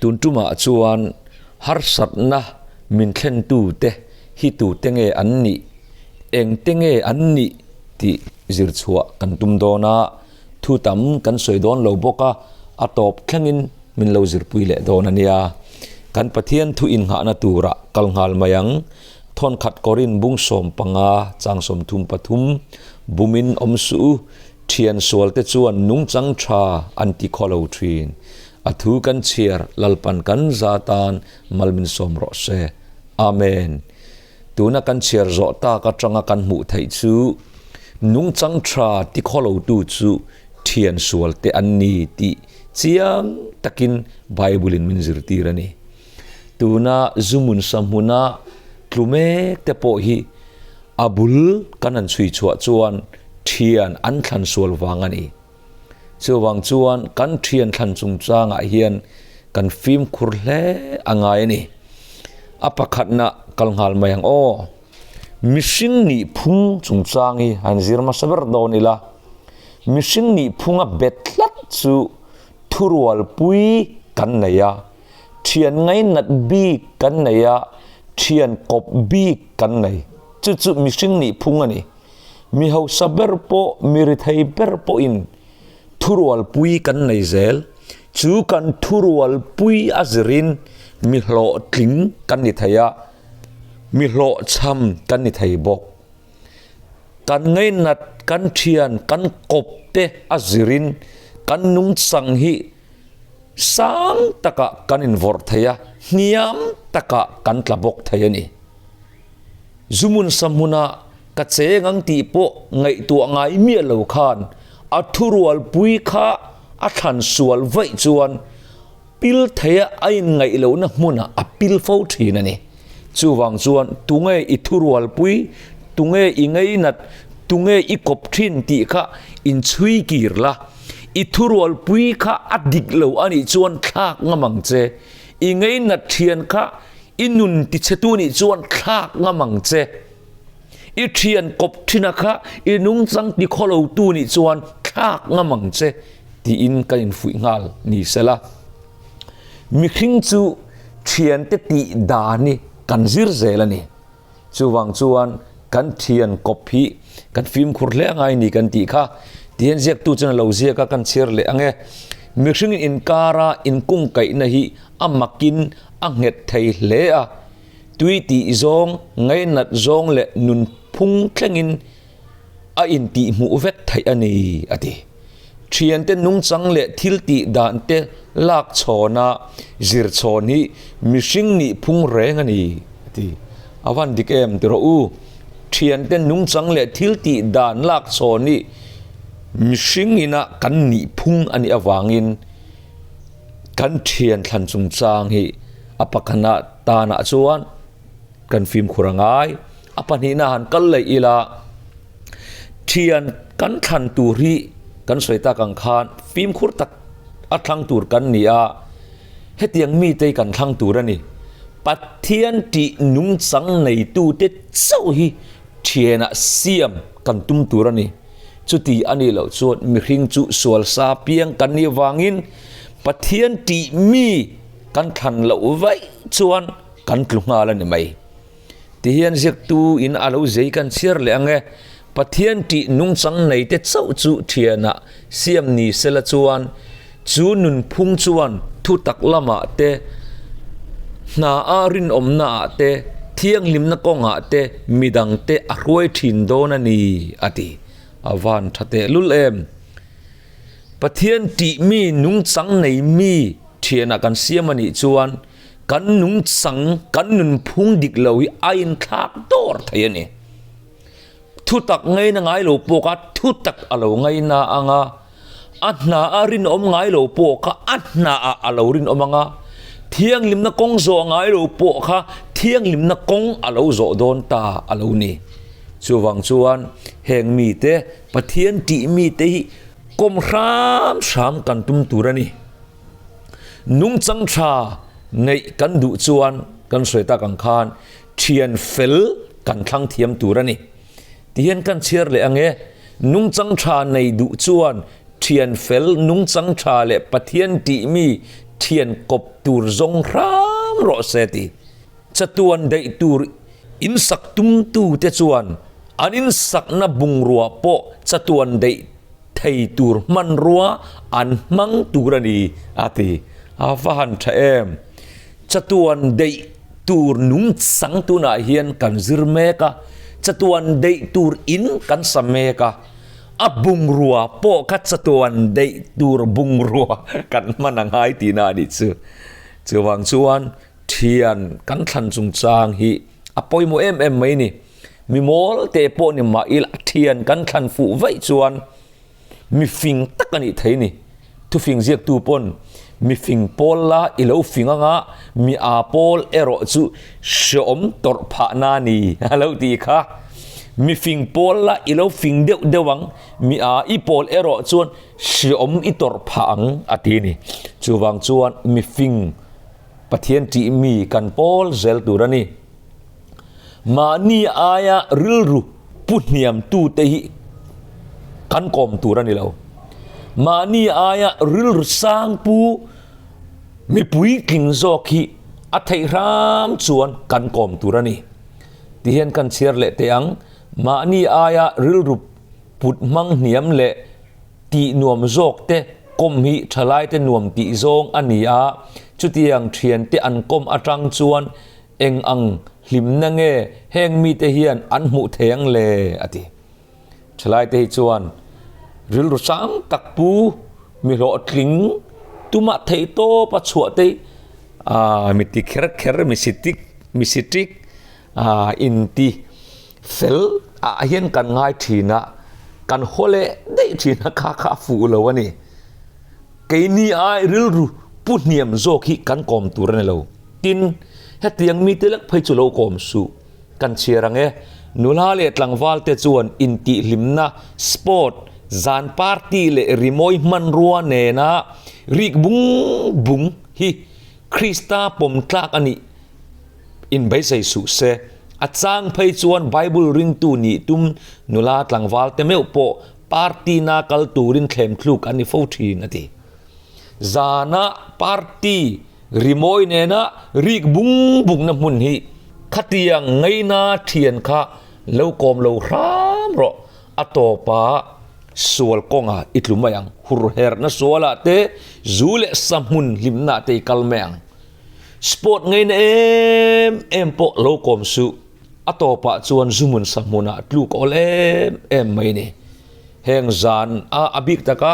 Tun tumah chuan harsatna min thlentute hi tute nge an nih, engte nge an nih tih zir chhuah kan tum dawn a, thu tam kan sawi dawn lo bawk a, a tawp thlengin min lo zirpui leh dawn a nia. Kan Pathian thu innghahna turah kal nghal mai ang. Thawnkhat Korin bung 15 chang 33 bumin awm suh u, thian sualte chuan nungchang tha an ti khaw lo thin. A thu kan chhiar Lalpan kan za tan mal min sawm rawh se. Amen. Tuna kan chhiar zawh tak atanga kan hmuh theih chu nungchang tha ti khaw lotu chu thian sualte an ni tih chiang takin Bible in min zirtir a ni. Tuna Zumun Sahmuna tlu mek te pawh hi a bul kan han chhui chhuah chuan thian an thlan sual vang a ni. Chuvang chuan kan thian thlan chungchangah hian kan fimkhur hle a ngai a ni. A pakhatna kal nghal mai ang aw. Mihring nih phung chungchang hi han zir hmasa ber dawn ila. Mihring nih phunga bet tlat chu thurualpui kan nei a. Thian ngainat bik kan nei a, thian kawp bik kan nei. Chu chu mihring nih phung a ni. Mi hausa ber pawh, mi rithei ber pawhin thurualpui kan nei zel. Chu kan thurualpui a zirin mi hlawhtling kan ni thei a, mi hlawhchham kan ni thei bawk. Kan ngainat, kan thian, kan kawp te a zirin kan nungchang hi Sang takah kan invawrh thei a, hniam takah kan tla bawk thei a ni. Zumun sahmuna ka cheng ang tih pawh ngaihtuah ngai miah lo khan a thurualpui kha a thlan sual vaih chuan pil theia a inngaih lohna hmunah a pil fo thin a ni. Chuvang chuan tunge i thurualpui, tunge i ngeinat, tunge i kawp thin tih kha inchhui kir la. I thurualpui kha a dik lo a nih chuan thlak ngam ang che. I ngeinat thian kha i nun tichhetu nih chuan thlak ngam ang che. I thian kawp thina kha i nungchang tikhaw lotu nih chuan thlak ngam ang che tiin kan infuih nghal ni sela. Mihring chu thiante tih dan hi kan zir zel a ni. Chuvang chuan kan thian kawp hi kan fimkhur hle angai ni kan tih kha tihian ziaktu chuan a lo ziak a kan chhiar leh ang e. Mihring inkara inkungkaihna hi a makin a nghet thei hle a, tui tih zawng, ngainat zawng leh nunphung thlengin a intihhmuh vek theih a ni a ti. Thiante nungchang leh thil tih dan te lak chhawna zir chhawn hi mihring nih phung reng a ni a ti. A van dik em ti rawh u. Thiante nungchang leh thil tih dan lak chhawn hi mihring ina kan nih phung a nih avangin kan thian thlan chungchang hi a pakhatna tanah chuan kan fimkhur a ngai. A pahnihna han kal leh ila, thian kan thlan tur hi kan sawi tak ang khan fimkhur tak a thlang tur kan ni a, hetiang mite hi kan thlang tur a ni. Pathian tih nungchang neitute chauh hi thianah siam kan tum tur a ni. Chuti a nih loh chuan mihring chu sual sa piang kan nih vangin Pathian tih mi kan thlan loh vaih chuan kan tlu nghal a ni mai. Tihian ziaktu in a lo zei kan chhiar leh ang e. Pathian tih nungchang nei te chauh chu thianah siam ni sela chuan chu nunphung chuan thutak lamah te, hna a rinawmna ah te, thianghlimna kawngah te midang te a hruai thin dawn a ni a ti. A van tha tehlul em. Pathian tih mi nungchang nei mi thianah kan siam a nih chuan Kan nungchang, kan nunphung dik lo hi a inthlak dawr thei a ni. Thutak ngaina ngai lo pawh kha thutak a lo ngaina ang a, a hna a rinawm ngai lo pawh kha a hna ah a lo rinawm ang a, thianghlimna kawng zawh ngai lo pawh kha thianghlimna kawng a lo zawh dawn ta a lo ni. Chuvang chuan heng mite, Pathian tih mite hi kawm hram hram kan tum tur a ni. Nungchang tha neih kan duh chuan kan sawi tak ang khan thian fel kan thlang thiam tur a ni. Tihian kan chhiar leh ang e, nungchang tha nei duh chuan thian fel, nungchang tha leh Pathian tih mi Thian kawp tur zawng hram rawh se ti. Chatuan daih tur in sak tumtu te chuan an in sakna bungrua pawh chatuan daih thei tur hmanrua an hmang tur a ni a ti. A va han tha em! Chatuan daih tur nung chang tunah hian kan zir mek a, chatuan daih tur in kan sa mek a. A bungrua pawh kha chatuan daih tur bungrua kan hman a ngai tihna a nih chu. Chuvang chuan thian kan thlan chungchang hi a pawimawh em em mai ni. Mi mawl te pawh ni mah ila thian kan thlan fuh vaih chuan mi fing tak a nih thei ni. Thufing ziaktu pawn mi fing pawl la i lo fing anga mi aa pawl erawh chu hreawm tawrh phahna a ni a lo tih kha. Mi fing pawl la i lo fing deuh deuh ang, mi aa i pawl erawh chuan hreawm i tawrh phah ang a ti a ni. Chuvang chuan mi fing Pathian tih mi kan pawl zel tur a ni. Mahni aia rilru pu hniamtute hi kan kawm tur a ni lo. Mahni aia rilru sang pu mi puitling zawk hi a theih hram chuan kan kawm tur a ni. Tihian kan chhiar leh teh ang, mahni aia rilru put hmang hniam leh Tih nuam zawk te kawm hi thalai te nuam tih zawng a ni a, chutiang thian te an kawm atang chuan eng ang hlimna nge heng mite hian an hmuh thei ang le a ti. Thalai te hi chuan rilru sang tak pu mi hlawhtling tumah theih tawp a chhuah te hi mi ti kher kher mi si tik mi si tik inti Fel ah hian kan ngai thin a, kan haw leh daih thin a, kha kha a fuh lo a ni. Keini ai rilru pu hniam zawk hi kan kawm tur a ni lo. Tin, hetiang mite lek phei chu lo kawm suh. Kan chhiar ang e, nula leh tlangval te chuan intihhlimna, sport, zan party leh rimawi hmanrua nena rik bung bung hi Krista pawm tlak a nih. Inbeisei suh se. A chang phei chuan Bible ringtu nih tum nula tlangval te meuh pawh party na kal turin thlem thluk an ni fo thin, a ti. Zana party rimawi nena rik bung bungna hmun hi khatiang ngaina thian kha lo kawm lo hram rawh, a tawpa sual kawngah i tlu mai ang, hurherhna sualah te, zu leh sa hmun hlimna te i kal mai ang. Sport ngeina em em pawh lo kawm suh, a tawpah chuan zu hmun sa hmunah tluk awl em em mai ni. Heng zan a a bik taka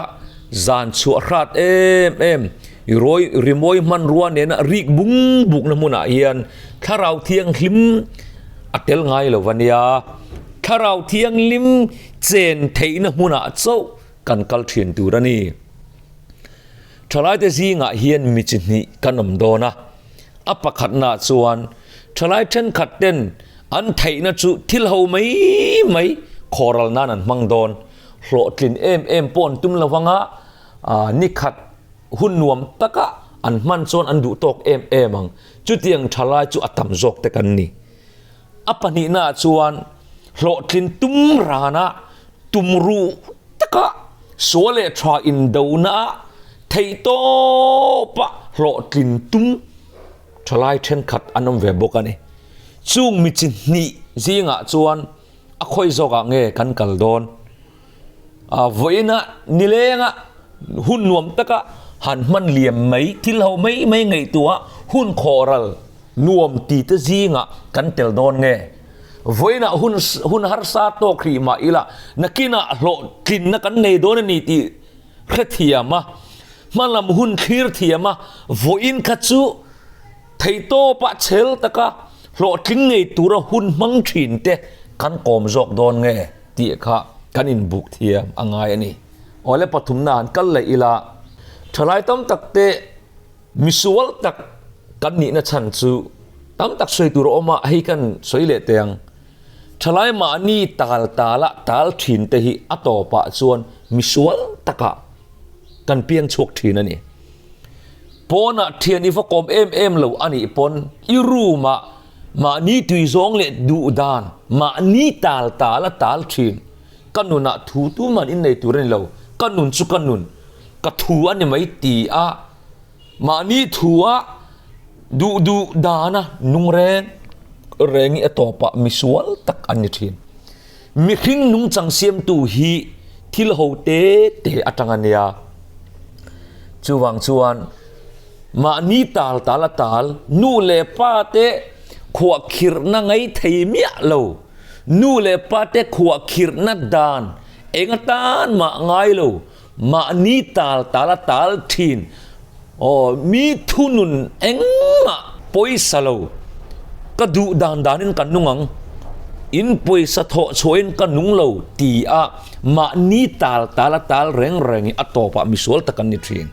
zan chhuah hrat em em i rawi rimawi hmanrua nena rik bung bukna hmunah hian thlarau thianghlim a tel ngai lo a nia. Thlarau thianghlim chen theihna hmunah chauh kan kal thin tur a ni. Thalaite zingah hian mi chi hnih kan awm dawn a, a pakhatnaah chuan thalai thenkhat ten an theihna chu thil ho mai mai khawral nan an hmang dawn, hlawhtlin em em pawh an tum lo vang a, nikhat hun nuam taka an hman chuan an duh tawk em em ang, chutiang thalai chu a tam zawk te kan ni. A pahnihnaah chuan hlawhtlin tum rana tum ruh taka sual leh tha indonaah theihtawpa hlawhtlin tum thalai thenkhat an awm ve bawk a ni. Chung mi chi hnih zingah chuan a khawi zawkah nge kan kal dawn? Vawiina nilenga hun nuam taka han hman liam mai thil ho mai mai ngaihtuah hun khawhral nuam ti te zingah kan tel dawn nge? Vawiina hun hun harsa tawk hrih mah ila nakinah hlawhtlinna kan nei dawn a ni tih hrethiam a, hmalam hun thlir thiam a, vawiin kha chu Theihtawpah chhel taka hlawhtling ngei tura hun hmang thin te kan kawm zawk dawn nge tih kha kan inbuk thiam a ngai a ni. Awle pathumna han kal leh ila, thalai tam tak te misual tak kan nihna chhan chu tam tak sawi tur a awm a, hei kan sawi leh teh ang. Thalai mahni tal tala tal thin te hi a tawpah chuan misual takah kan piang chhuak thin a ni. Pawnah thian i va kawm em em lo a nih pawn i room ah mahni tui zawng leh duh dan mahni tal tal a tal thin. Ka nunah thu tuman in nei tur a ni lo, ka nun chu ka nun, ka thu a ni mai ti a. Mahni thua duh duh dana nung reng reng hi a tawpah misual tak an ni thin. Mihring nungchang siamtu hi thil ho te te atang a nia. Chuvang chuan mahni tal tal a tal nu leh pa te khuahkhirhna ngai thei miah lo, nu leh pa te khuahkhirhna dan eng atan mah ngai lo, mahni tal tal a tal thin, aw mi thunun engmah pawisa lo, ka duh dan danin ka nung ang, in pawisa thawh chhuahin ka nung lo ti a mahni tal tal a tal reng reng hi a tawpah misual tak an ni thin.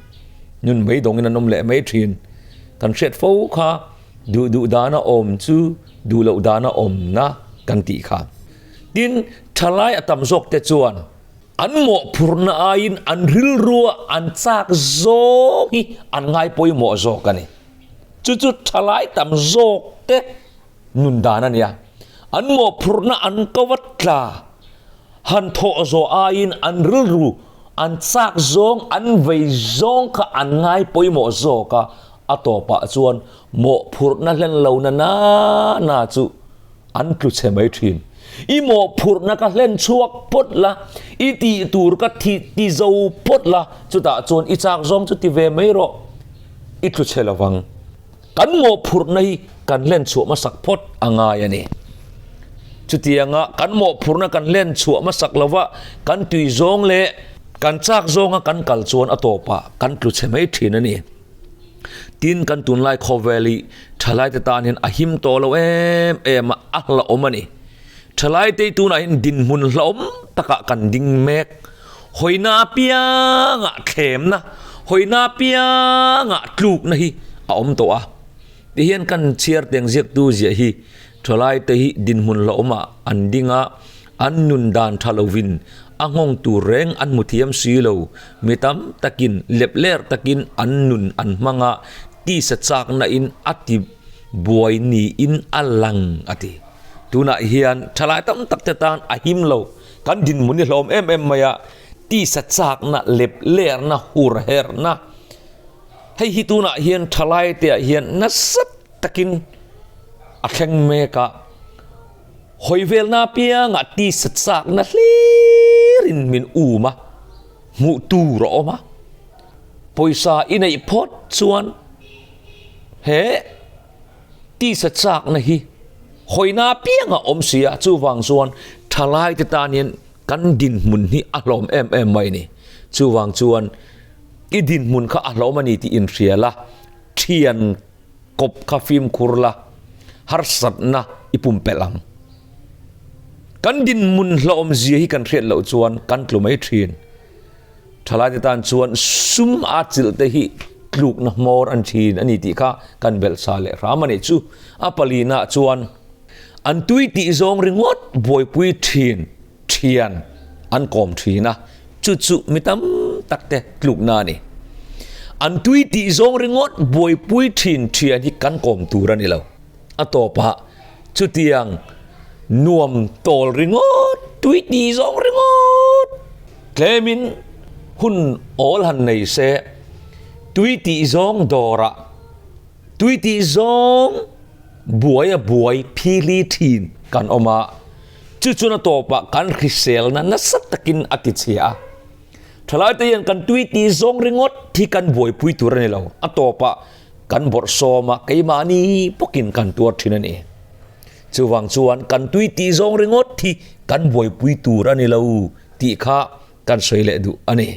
Nun mai dawngin an awm leh mai thin. Kan hriat fo kha duh duh dana awm chu duh loh dana awmna kan tih kha. Tin, thalai a tam zawk te chuan An mawhphurhna aiin an rilrua an chak zawng hi an ngai pawimawh zawk a ni. Chu chu thalai tam zawk te nun dan a nia. An mawhphurhna an ko va tla han thawh zawh aiin an rilru an chak zawng an vei zawng kha an ngai pawimawh zawk a, a tawpah chuan mawhphurhna hlen lo na na na chu An tlu chhe mai thin. I mawhphurhna ka hlen chhuak phawt la, i tih tur ka thi ti zo phawt la, chutah chuan i chak zawng chu ti ve mai rawh. I tlu chhe lovang. Kan mawhphurhna hi kan hlen chhuah hmasak phawt a ngai a ni. Chutianga kan mawhphurhna kan hlen chhuah hmasak lova kan tui zawng leh kan chak zawnga kan kal chuan a tawpah kan tlu chhe mai thin a ni. Tin, kan tunlai khawvel hi thalaite tan hian a him tawh lo em em a, a hlauhawm a ni. Thalaite hi tunah hian dinhmun hlauhawm takah kan ding mek. Hawina apiangah thlemna, hawina apiangah tlukna hi a awm tawh a. Tihian kan chhiar teng ziaktu ziah hi thalaite hi dinhmun hlauhawmah an ding a, An nun dan tha lovin a nghawng tur reng an hmu thiam si lo. Mi tam takin lep ler takin an nun an hmang a, tisa chakna in a ti buai niin a lang a ti. Tunah hian thalai tam tak te tan a him lo. Kan dinhmun hi hlawm em em mai a, tisa chakna lep lerna hur herna hei hi tunah hian thalai te ah hian nasa takin a thleng mek a. Hawi velna apiangah tisa chakna hlirin min um a, hmuh tur a awm a. Pawisa i neih phawt chuan he tisa chakna hi hawina apiangah awm si a, chuvang chuan thalaite tan hian kan dinhmun hi a hlawm em em mai a ni. Chuvang chuan i dinhmun kha a hlawm a ni tih inhria la, thian Kawp kha fimkhur la, harsatna i pumpelh ang. Kan dinhmun hlauhawmzia hi kan hriat loh chuan kan tlu mai thin. Thalaite tan chuan sum a chilh te hi tlukna hmawr an thin a ni tih kha kan belhsa leh hram a nih chu. A palina chuan an tui tih zawng ringawt buaipui thin thian an kawm thin a, chu chu mi tam tak te tlukna a ni. An tui tih zawng ringawt buaipui thin thian hi kan kawm tur a ni lo. A tawpah chutiang nuam tawl ringawt, tui tih zawng ringawt tlemin hun awl han nei se, tui tih zawng dawrah tui tih zawng buai a buai phili thin kan awm a. Chu chuan a tawpah kan hriselna nasa takin a ti chhia a. Thalaite hian kan tui tih zawng ringawt hi kan buaipui tur a ni lo. A tawpah kan bawrhsawm a, keimahni bawkin kan tuar thin a ni. Chuvang chuan kan tui tih zawng ringawt hi kan buaipui tur a ni lo tih kha kan sawi leh duh a ni.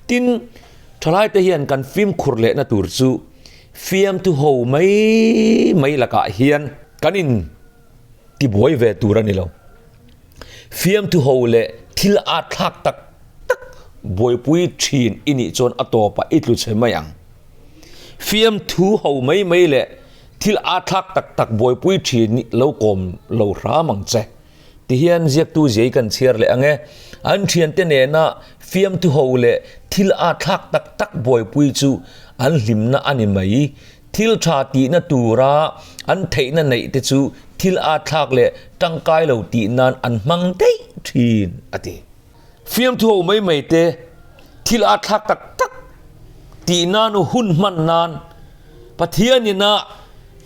Tin, thalaite hian kan fimkhur lehna tur chu fiamthu ho mai mai lakah hian kan in tibuai ve tur a ni lo. Fiamthu ho leh thil at thlak tak tak buaipui thin i nih chuan a tawpah i tlu chhe mai ang. Fiamthu ho mai mai leh thil at thlak tak tak buaipui thin nih lo kawm lo hram ang che. Tihian ziaktu ziai kan chhiar leh ang e. An thiante nena fiamthu ho leh thil at thlak tak tak buaipui chu an hlimna a ni mai. Thil tha tihna tura an theihna neih te chu thil atthlak leh tangkai lo tih nan an hmang daih thin, a ti. Fiamthu ho mai mai te thil atthlak tak tak Tih nan hun hman nan Pathianin a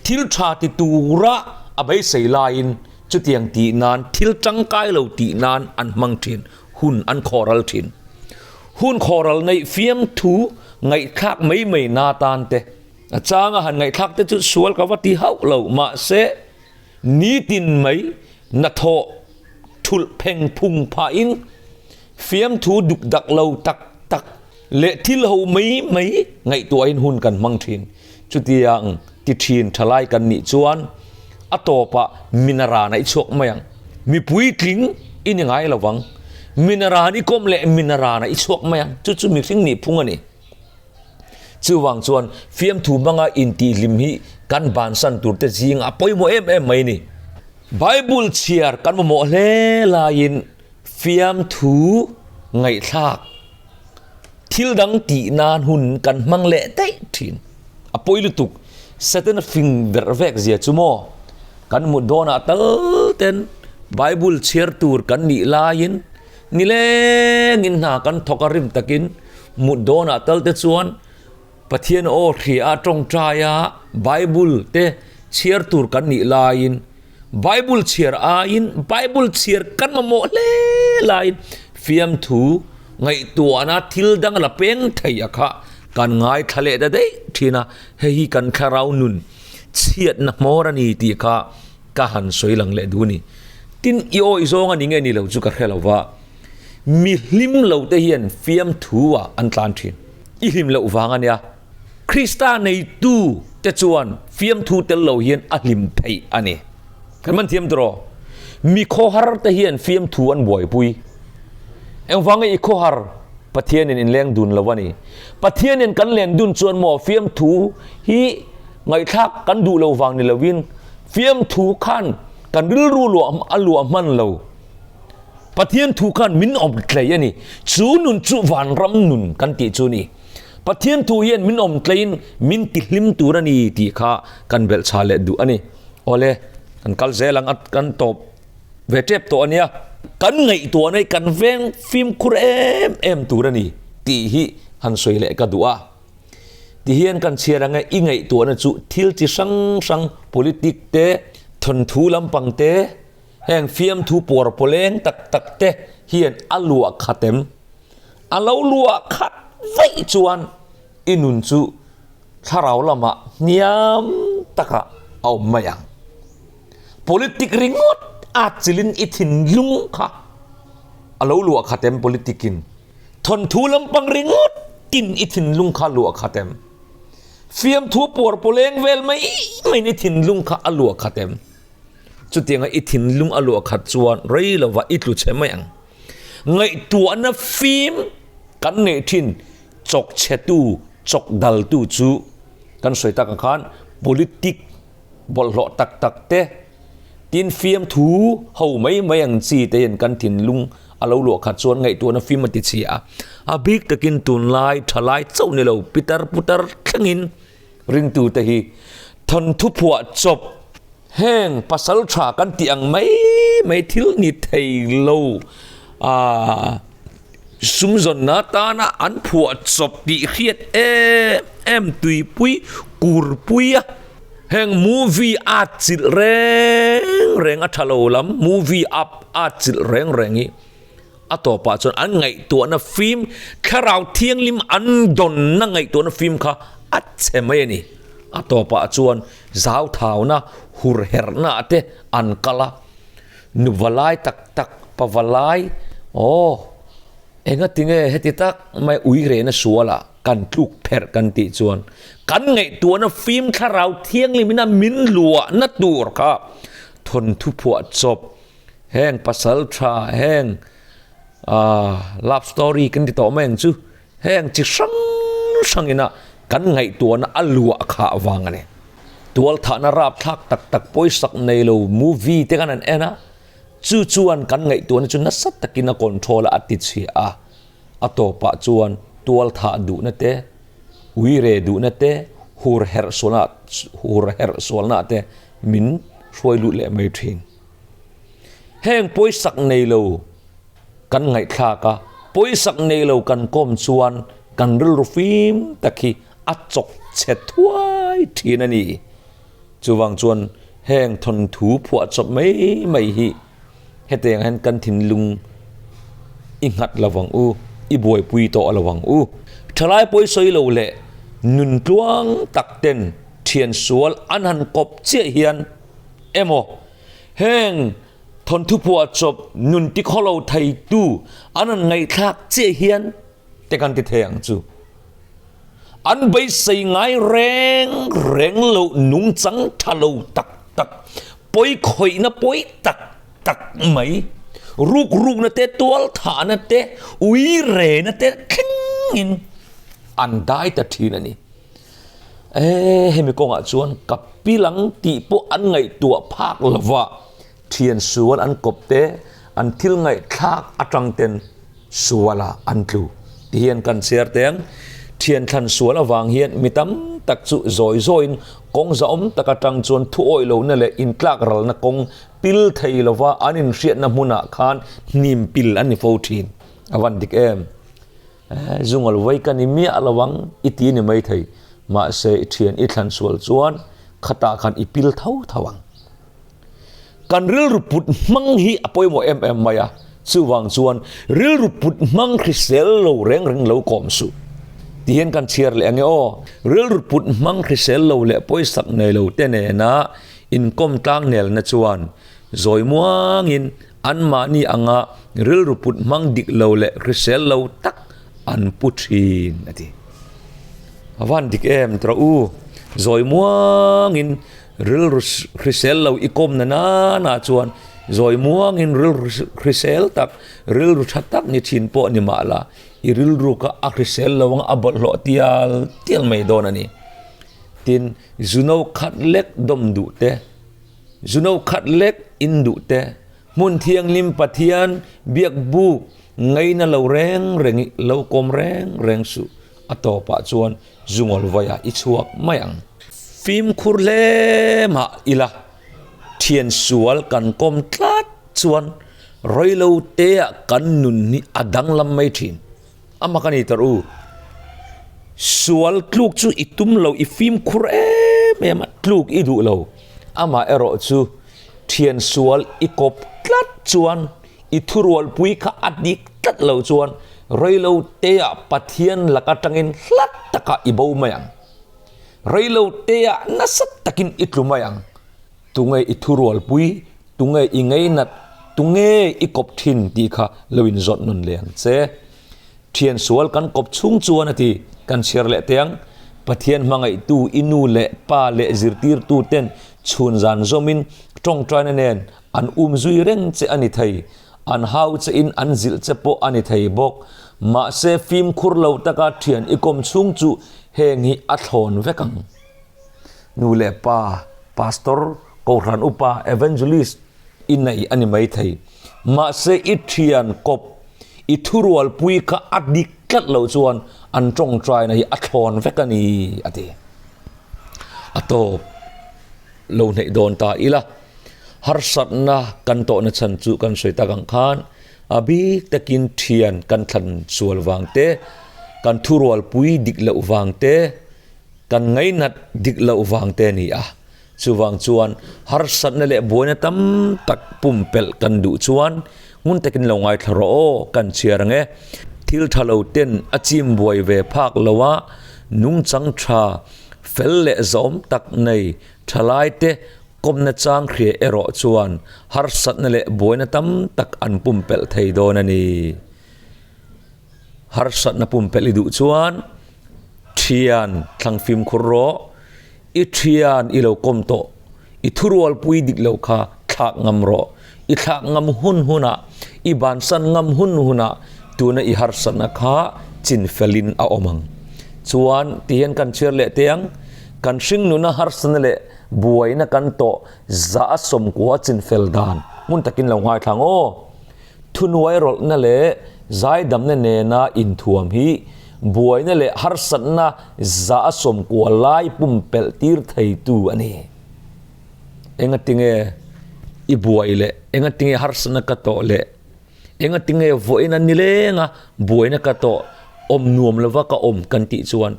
thil tha ti tura a beisei laiin chutiang tih nan thil tangkai lo tih nan an hmang thin, hun an khawhral thin. Hun khawhral neih fiamthu ngaihthlak mai mai na tan te a changa han ngaihthlak te chu sual ka va ti hauh lo mahse nitin mai hnathawh thulh pheng phung phahin Fiamthu duk dak lo tak tak leh thil ho mai mai ngaihtuahin hun kan hmang thin. Chutiang ti thin thalai kan nih chuan a tawpah minaran a i chhuak mai ang. Mi puitling i ni ngai lo vang. Minaran i kawm leh minaran a i chhuak mai ang. Chu chu mihring nih phung a ni. Chuvang chuan fiamthu hmanga intihhlim hi kan bansan turte zingah a pawimawh em em mai a ni. Bible chhiar kan mamawh hle laiin Fiamthu ngaihthlak thil dang tih nan hun kan hmang leh daih thin. A pawi lutuk, Satan a fing berh vek zia chu maw? Kan mut dawnah tal ten Bible chhiar tur kan nih laiin nilengin hna kan thawk a rim takin mut dawnah tal te chuan Pathian aw hria a tawngtai a Bible te chhiar tur kan nih laiin Bible chhiar aiin Bible chhiar kan mamawh hle laiin fiamthu ngaihtuahna thil dang la peng thei a kha kan ngaithla leh ta daih thin a, hei hi kan thlarau nun chhiatna hmawr a ni tih kha ka han sawi lang leh duh a ni. Tin, i awih zawng a ni nge ni lo chu ka hre lo va, mi hlim lo te hian fiamthu ah an tlan thin. I hlim loh vang a nia. Krista neitu te chuan fiamthu tel lo hian a hlim theih a ni. Kan man thiam tawh. Mi khawhar te hian fiamthu an buaipui. Engvanga i khawhar Pathianin in leng dun lo a ni. Pathianin kan len dun chuan maw fiamthu hi ngaihthlak kan duh lo vang ni lovin fiamthu khan kan rilru luah a luah hman lo. Pathian thu khan min awm tlei a ni. Chu nun chu vanram nun kan tih chu a ni. Pathian thu hian min awm tleiin min tihlim tur a ni tih kha kan belhchhah leh duh a ni. Awle, kan kal zel ang a, kan tawp ve tep tawh a nia. Kan ngaihtuahna hi kan veng fimkhur em em tur a ni tih hi han sawi leh ka duh a. Tihian kan chhiar ang e, i ngaihtuahna chu thil chi hrang hrang, politic te, thawnthu lampang te, Heng fiamthu puar pawleng tak tak te hian a luah khat em? A lo luah khat vaih chuan i nun chu thlarau lamah hniam takah a awm mai ang. Politic ringawt at chilin i thinlung kha a lo luah khat em politic in? Thawnthu lampang ringawt tin i thinlung kha luah khat em? Fiamthu puar pawleng vel mai maiin i thinlung kha a luah khat em? Chutianga i thinlung a luah khat chuan rei lova i tlu chhe mai ang. Ngaihtuahna fim kan neih thin chawk chhetu, chawk daltu chu kan sawi tak ang khan politic bawlhhlawh tak tak te, tin fiamthu ho mai mai ang chi te hian kan thinlung a lo luah khat chuan ngaihtuahna fim a ti chhia a. A bik takin tunlai thalai chauh ni lo pitar putar thlengin Ringtute hi thawnthu phuah chawp heng pasal tha kan tih ang mai mai thil ni thei lo aaa sumzawnna tana an phuah chawp tih hriat em em tuipui kurpui a heng movie a chilh reng reng a tha lo lam movie up a chilh reng reng hi. A tawpah chuan an ngaihtuahna fim, thlarau thianghlim an dawnna ngaihtuahna fim kha a chhe mai a ni. A tawpah chuan zauthauna, hurherhna te an kal a, nu valai tak tak, pa valai, aw, engatinge heti tak mai ui rehna sualah kan tluk pherh kan tih chuan kan ngaihtuahna fim thlarau thianghlimina min luahna tur kha thawnthu phuah chawp Heng pasal tha heng aah love story kan ti tawh mai ang chu heng chi hrang hrang ina kan ngaihtuahna a luah khah vang a ni. Tualthahna rapthlak tak tak pawisak nei lo movie te khan an en a, chu chuan kan ngaihtuahna chu nasa takin a control a a ti chhia a, a tawpah chuan tualthah duhna te, uire duhna te, hur herh sualna hur herh sualna te min hruai lut leh mai thin. Heng pawisak nei lo kan ngaihthlak a, pawisak nei lo kan kawm chuan kan rilru fim tak hi a chawk chhe thuai thin a ni. Chuvang chuan heng thawnthu phuahchawp mai mai hi hetiang hian kan thinlung i nghat lo vang u, i buaipui tawh lo vang u. Thalai pawi sawi lo leh nun tluang tak ten thian sual an han kawp chiah hian emaw heng thawnthu phuahchawp nun tikhaw lo theitu an han ngaihthlak chiah hian te kan ti thei ang chu. An beisei ngai reng reng lo nungchang tha lo tak tak, pawi khawihna pawi tak tak mai, ruk rukna te, tual thahna te, ui rena te thlengin an dai ta thin a ni. E, hemi kawngah chuan ka pilang tih pawh an ngaihtuah phak lova thian sual an kawp te, an thil ngaihthlak atang ten suala an tlu ti hian kan chhiar teng. Thian thlan sual avang hian mi tam tak chu zawi zawiin kawng zahawm tak atang chuan thu awih lohna leh intlak ralna kawng pil thei lova an inhriatna hmunah khan hnim pil an ni fo thin. A van dik em? Zungal vai ka ni miah lo ang i ti ni mai thei. Mahse i thian i thlan sual chuan khatah khan i pil tho tho ang. Kan rilru put hmang hi a pawimawh em em mai a, chuvang chuan rilru put hmang hrisel lo reng reng lo kawm suh. Ti hian kan chhiar leh ange aw, rilru put hmang hrisel lo leh pawisak nei lo te nena inkawm tlang nelna chuan zawi muangin anmahni anga rilru put hmang dik lo leh hrisel lo tak an pu thin a ti. A van dik em tawh u, zawi muangin Rilru hrisel lo i kawmna nana chuan zawi muangin rilru hrisel tak, rilru tha tak ni thin pawh ni mah la, i rilru kha a hrisel lo anga a bawlhhlawh tial tial mai dawn a ni. Tin, zuno khat lek dawm duh te, zuno khat lek in duh te, hmun thianghlim Pathian biak buk ngaina lo reng reng i lo kawm reng reng suh. A tawpah chuan Zungawl vaia i chhuak mai ang. Fimkhur hle mah ila, thian sual kan kawm tlat chuan reilo teah kan nun hi a danglam mai thin. A mak a ni tar u. Sual tluk chu i tum lo, i fimkhur em em a, tluk i duh lo. Amah erawh chu thian sual i kawp tlat chuan I thurualpui kha a dik tlat lo chuan reilo teah Pathian lak atangin hlat takah i bo mai ang. Reilo teah nasa takin i tlu mai ang. Tunge i thurualpui, tunge i ngeinat, tunge i kawp thin tih kha lo inzawt nawn leh ang che. Thian sual kan kawp chhung chuan a ti, kan chhiar leh teh ang. Pathian hmangaihtu i nu leh pa leh zirtirtu ten chhun zan zawmin tawngtaina nen An um zui reng che a ni thei, an hau che in an zilh che pawh a ni thei bawk. Mahse fimkhur lo taka thian i kawm chhung chu heng hi a thlawn vek ang. Nu leh pa, pastor, kohhran upa, evangelist i nei a ni mai thei. Mahse i thian kawp, i thurualpui kha a dik tlat loh chuan an tawngtaina hi a thlawn vek a ni, a ti. A tawp. Lo hneih dawn ta ila, harsatna kan tawhna chhan chu kan sawi tak ang khan a bik takin thian kan thlan sual vang te, kan thurualpui dik loh vang te, kan ngainat dik loh vang te a ni a. Chuvang chuan harsatna leh buaina tam tak pumpelh kan duh chuan ngun takin lo ngaithla rawh aw, kan chhiar ang e. Thil tha lo ten a chim buai ve phak lo a, nungchang tha Fel leh zawm tak nei thalaite kawmna chang hria erawh chuan harsatna leh buaina tam tak an pumpelh thei dawn a ni. Harsatna pumpelh i duh chuan thian thlang fimkhur rawh, i thian i lo kawm tawh, i thurualpui dik lo kha thlak ngam rawh, i thlak ngam hun hunah, i bansan ngam hun hunah tuna i harsatna kha chin felin a awm ang. Chuan ti hian kan chhiar leh teh ang, kan hringnuna harsatna leh buaina kan tawh za a sawmkua chin fel dan hmun takin lo ngaithla ang aw. Thunuai rawlhna leh zaidamna nena inthuam hi buaina leh harsatna za a sawmkua lai pumpelh tir theitu a ni. Engatinge i buai leh engatinge harsatna ka tawh leh engatinge vawiin a ni leng a buaina ka tawh. Awm nuam lova ka awm kan tih chuan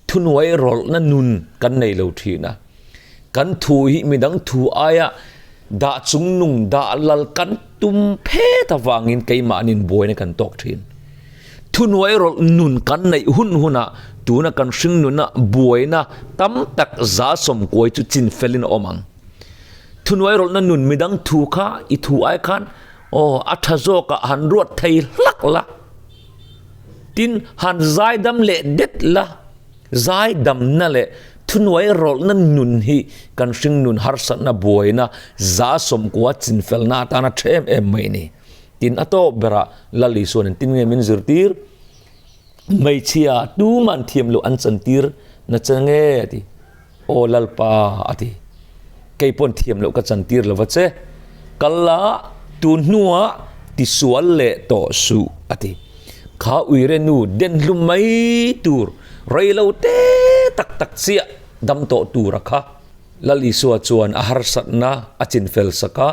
thunuai rawlhna nun kan nei lo thin a. Kan thu hi midang thu aia dah chungnung dah lal kan tum phet avangin keimahnin buaina kan tawk thin. Thunuai rawlh nun kan neih hun hunah tuna kan hring nuna buaina tam tak za sawmkuai chu chin felin a awm ang. Thunuai rawlhna nun midang thu kha i thu ai khan aw a tha zawkah han ruat thei hlak la. Tin, han zaidam leh det la, zaidamna leh thunuai rawlhna nun hi kan hringnun harsatna buaina za sawmkua chinfelna atana tha em em mai a ni. Tin, a tawp berah Lal Isuan engtin nge min zirtir? Hmeichhia tuman thiam loh an chantir na che nge? a ti. Aw Lalpa, a ti. Kei pawn thiam loh ka chantir lo va che. Kal la, tun hnuah tisual leh tawh suh, a ti. Kha uire nu den hlum mai tur rei lo te tak tak chiah dam tawh tur a kha. Lal Isua chuan a harsatna a chinfel sak a,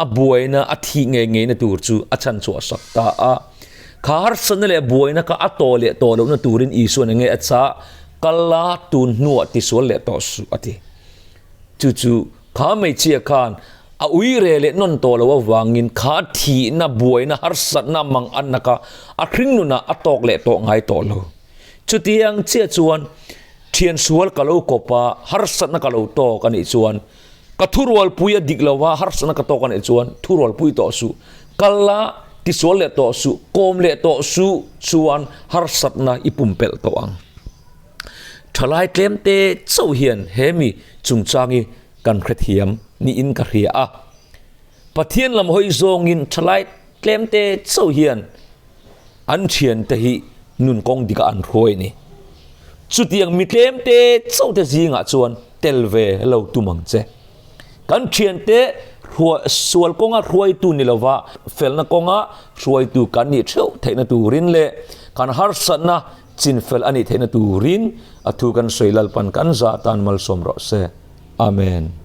a buaina a thih ngei ngeina tur chu a chhanchhuah sak ta a. Kha harsatna leh buaina kha a tawh leh tawh lohna turin Isuan enge a chah? Kal la, tun hnuah tisual leh tawh suh, a ti. Chu chu kha hmeichhia khan a ui re leh nawn tawh loh avangin kha thihna, buaina, harsatna, manganna kha a hring nunah a tawk leh tawh ngai tawh lo. Chutiang chiah chuan thian sual ka lo kawp a, harsatna ka lo tawk a nih chuan Ka thurualpui a dik lo va, harsatna ka tawk a nih chuan thurualpui tawh suh, kal la, tisual leh tawh suh, kawm leh tawh suh chuan harsatna i pumpelh tawh ang. Thalai tlemte chauh hian he mi chungchang hi kan hrethiam niin ka hria a. Pathian lam hawi zawngin thalai tlemte chauh hian An thiante hi nun kawng dikah an hruai a ni. Chutiang mi tlemte chauhte zingah chuan tel ve lo tum ang che. Kan thiante sual kawnga hruaitu ni lova felna kawnga hruaitu kan nih theuh theihna turin leh kan harsatna chinfel a nih theihna turin a thu kan sawi Lalpan kan zah tan malsawm rawh se. Amen.